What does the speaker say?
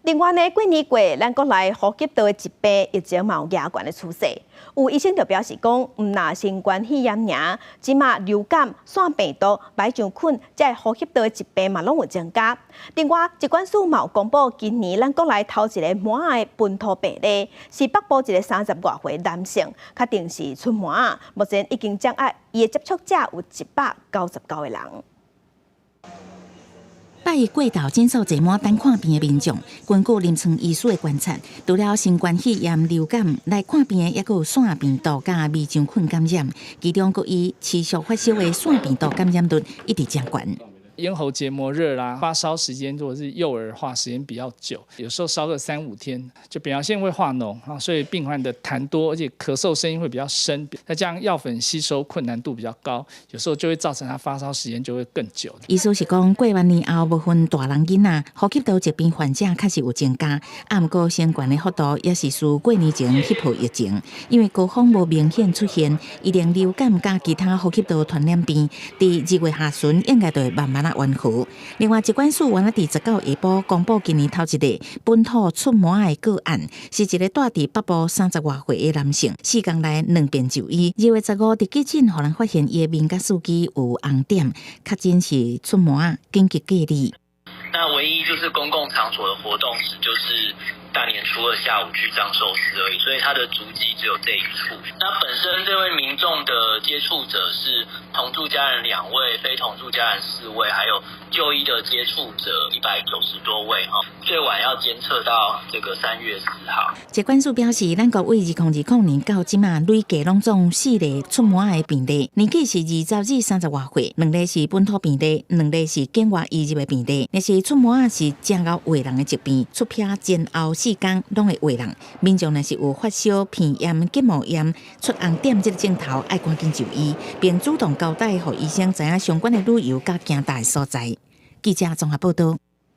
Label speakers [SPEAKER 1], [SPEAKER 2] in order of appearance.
[SPEAKER 1] 另外呢，幾年過，咱國內呼吸道的疾病疫情嘛有加懸的趨勢。有醫生就表示講，毋但新冠肺炎爾，這馬流感、腺病毒、臥腸菌，這个呼吸道的疾病嘛攏有增加。另外，疾管署嘛有公布今年咱國內頭一个麻仔的本土病例，是北部一个三十外歲男性，確定是出麻仔，目前已經掌握伊的接觸者有199個人。
[SPEAKER 2] 拜一過頭診所坐滿等看病的民眾，根據臨床醫師的觀察，除了新冠肺炎、流感來看病的，抑閣有腺病毒佮臥腸菌感染，其中閣以持續發燒的腺病毒感染率一直誠懸。
[SPEAKER 3] 咽喉結膜熱啦，發燒時間如果是幼兒的話，時間比較久，有時候燒個三五天，就表現會化膿啊，所以病患的痰多，而且咳嗽聲音會比較深，再加上藥粉吸收困難度比較高，有時候就會造成他發燒時間就會更久。
[SPEAKER 2] 醫師是講，過完年後無分大人囡仔，呼吸道疾病患者確實有增加，啊，毋過升懸的幅度也是輸過年前彼波疫情，因為高峰無明顯出現，一定流感佮其他呼吸道傳染病，佇2月下旬應該就會慢慢仔緩和。另外，疾管署原來佇19下晡公布今年頭一例本土出麻的個案，是一个蹛佇北部三十外歲的男性，4工來兩遍就醫。2月15佇急診，予人發現伊的面佮四肢有紅點，確診是出麻，緊急隔離。
[SPEAKER 4] 那唯一就是公共場所的活動史，就是大年初二下午去藏壽司而已，所以他的足跡只有這一處。那本身這位民眾的接觸者是同住家人兩位，非同住家人四位，還有就醫的接觸者190多位哈。最晚要監測到這個3月4號。
[SPEAKER 2] 疾管署表示，咱國為2020年到這馬累計攏總四例出麻的病例，年紀是20至30外歲，兩例是本土病例，兩例是境外移入的病例。若是出麻是誠𠢕畫人的疾病，出癖前後4工攏會畫人。民眾若是有發燒、鼻炎、結膜炎、出紅點這个症頭，愛趕緊就醫，並主動交代予醫生知影相關的旅遊佮行達的所在。記者綜合報道。